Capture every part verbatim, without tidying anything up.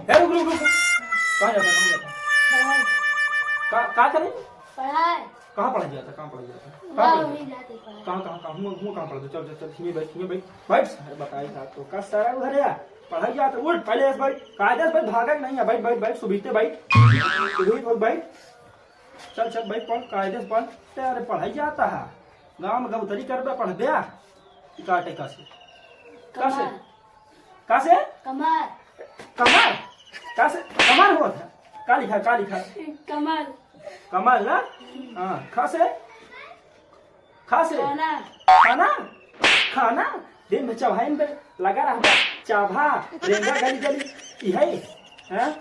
ए, रुक, रुक, रुक। कहाँ जाता, कहाँ जाता? पढ़ाई। का, का करे? पढ़ाई। कहाँ पढ़ाई जाता, कहाँ पढ़ाई जाता? कहाँ वहाँ पढ़ाई वहीं जाता? जाते पढ़ाई। कहाँ, कहाँ, कहाँ? हुआँ, हुआँ कहाँ पढ़ाई? चल, चल, चल, हियाँ बैठ, हियाँ बैठ। बैठ, अरे बताई था तो का सारा उधर है? पढ़ाई जाता, उठ, पहले ऐसे बैठ। कायदे से बैठ, भागा ही नहीं है। बैठ, बैठ, बैठ, सुबीते बैठ। सुबीत हो, बैठ। चल, चल, बैठ, पढ़, कायदे से पढ़। ते अरे पढ़ाई जाता है। गाँव में गौतरी करबे, पढ़बे। काटे का से? का से? कमर। का से? कमर। कमर? का से? कमर होत है। का लिखा, का लिखा? कमल। कमल ना? हाँ, खा से? खा से? खाना। खाना? खाना? दिन भर चौहाइन पे लगा रहबा। चाभा, रेंगा गली गली। इहे? हाँ?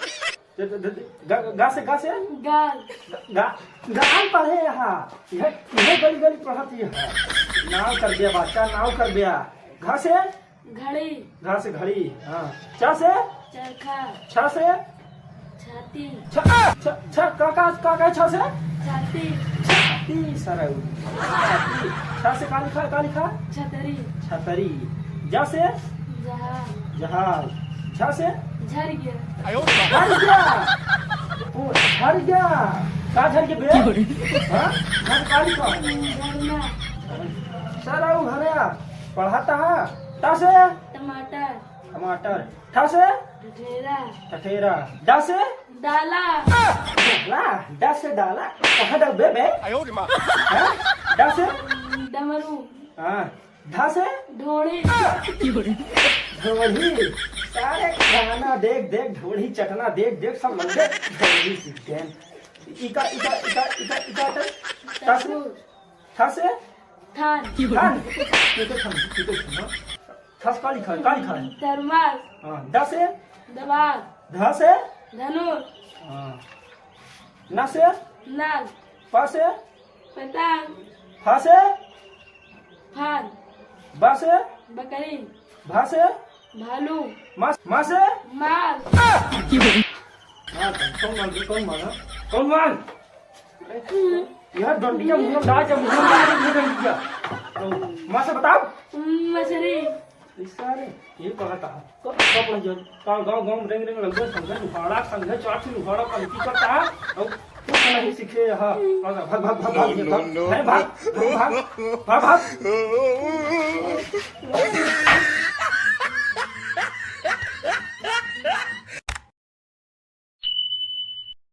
द-, द-, द-, ग-, ग-, गा से, गा से? गाल। ग-, गा-, गाल पढ़े यहाँ। इहे, इहे गली गली पढ़त ही है। नाव कर दिया बच्चा, नाव कर दिया। घा से? घड़ी। घा से घड़ी, हाँ। चा से? चरखा। छा से? छाती। छ, छ, छ, का, का, का, का, छा से? छाती। छाती, सरऊ। छाती। छा से का लिखा, का लिखा? छतरी। छतरी। जा से? जहाज। जहाज। झा से? झर गया। झर गया। ओ, झर गया। का झर गया बे? हाँ? झर का लिखा? झरना। सरऊ हरया। पढ़ाता है। टा से? टमाटर। टमाटर। ठा से? ठठेरा। ठठेरा। डा से? डाला। डाला। डा से डाला। कहाँ डाल बे बे? हाँ? डा से? डमरू। हाँ। ढा से? ढोढ़ी। ढोढ़ी। सारे गाना देख देख, ढोढ़ी चटना देख देख, सब लंबे ढोढ़ी सीख गए। इका, इका, इका, इका, इका, टा से? टा से? थान। थान। ये तो थान, ये तो थान, हाँ। ठ से का लिखा है? का लिखा है? थर्मस। हाँ, ड से? दवात। ध से? धनुष। हाँ। न से? नल। प से? पतंग। फ से? फल। ब से? बकरी। भ से? भालू। म, म से? माल। हाँ, कौन माल रे? कौन माल, हाँ? कौन माल? यार, डंडिया मुंह में डाल के, मुंह में डाल के, मुंह में डाल के। तो माँ से बताओ। मछली। ई सारे, ये पढ़ा था। कब, कब पढ़ा जाए? गाँव, गाँव, गाँव में रेंग, रेंग लगभग संघे लुहाड़ा, संघे चाची लुहाड़ा पलटी करता है। और कुछ नहीं सीखे यहाँ। भाग, भाग, भाग, भाग, भाग, भाग। No, no, no। अरे भाग, भाग, भाग, भाग, भाग।